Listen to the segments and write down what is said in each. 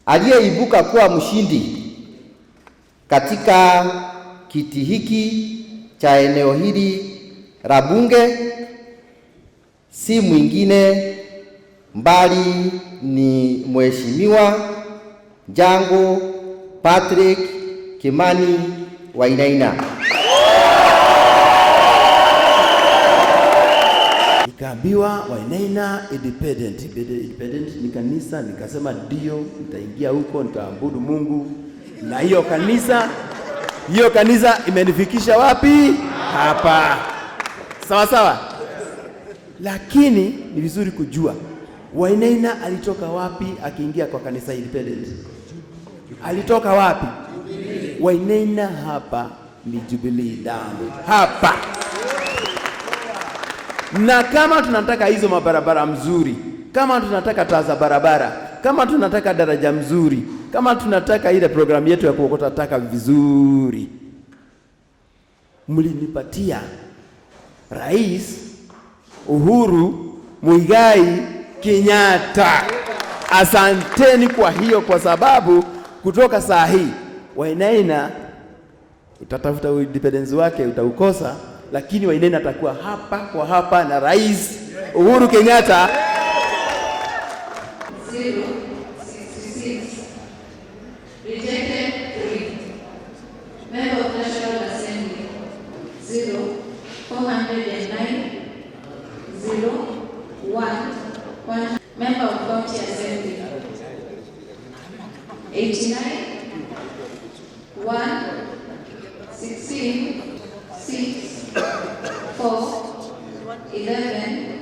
Aliyeibuka kuwa mshindi katika kiti hiki cha eneo hili la bunge si mwingine mbali ni Mheshimiwa Jango Patrick Kimani Wainaina. Nikaambiwa Wainaina Independent, Independent ni kanisa. Nikasema ndio, nitaingia huko, nitaabudu Mungu. Na hiyo kanisa imenifikisha wapi? Hapa. Sawa sawa. Lakini ni vizuri kujua Wainaina alitoka wapi akiingia kwa kanisa Independent. Alitoka wapi? Wainaina hapa ni Jubilee damu hapa. Na kama tunataka hizo mabarabara mzuri, kama tunataka taa za barabara, kama tunataka daraja mzuri, kama tunataka ile programu yetu ya kuokota taka vizuri, mlinipatia Rais Uhuru Muigai Kenyatta. Asanteni kwa hiyo, kwa sababu kutoka saa hii Wainaina utatafuta independence wake utaukosa, lakini Wainaina atakuwa hapa kwa hapa na Rais Uhuru Kenyatta. 0, 66. Rejected 3. Member of National Assembly, 0, 409, 0, 1, 1. Member of County Assembly, 89, 1, 16, 6, 4, 11.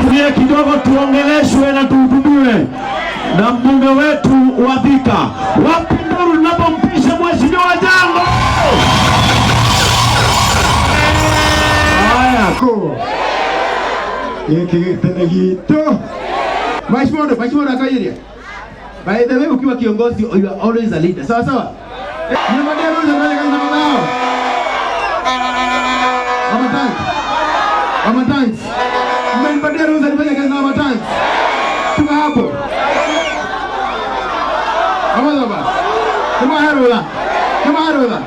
Tulie kidogo tuongeleshwe na tuhutubiwe na mbunge wetu wa Thika. Wapi nduru tunapompisha Mheshimiwa Jango? Haya. Gĩkĩ gĩtene gitũ. Mheshimiwa Nakairia. By the way, ukiwa kiongozi you are always a leader. Sawa sawa? Nimepatia ruhusa ndio kazi baba yao. Mama thanks. Mama thanks. Mmenipatia ruhusa nifanye kazi na mama thanks. Tuko hapo. Mama baba. Kama harola. Kama harola.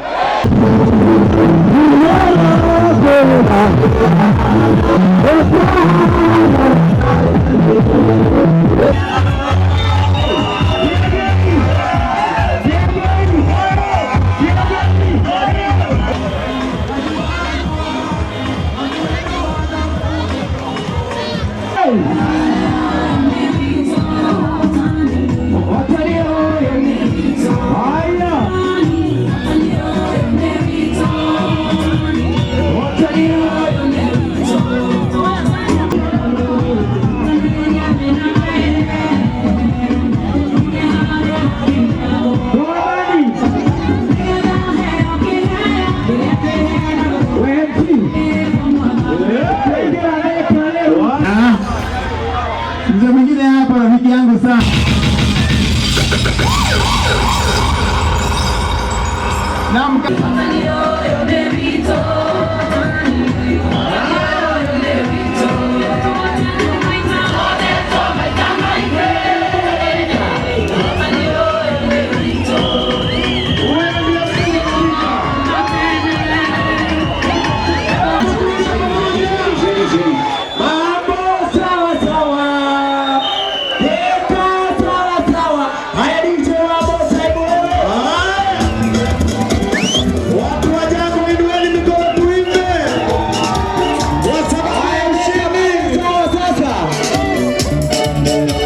Mzee mwingine hapa rafiki yangu sana. Na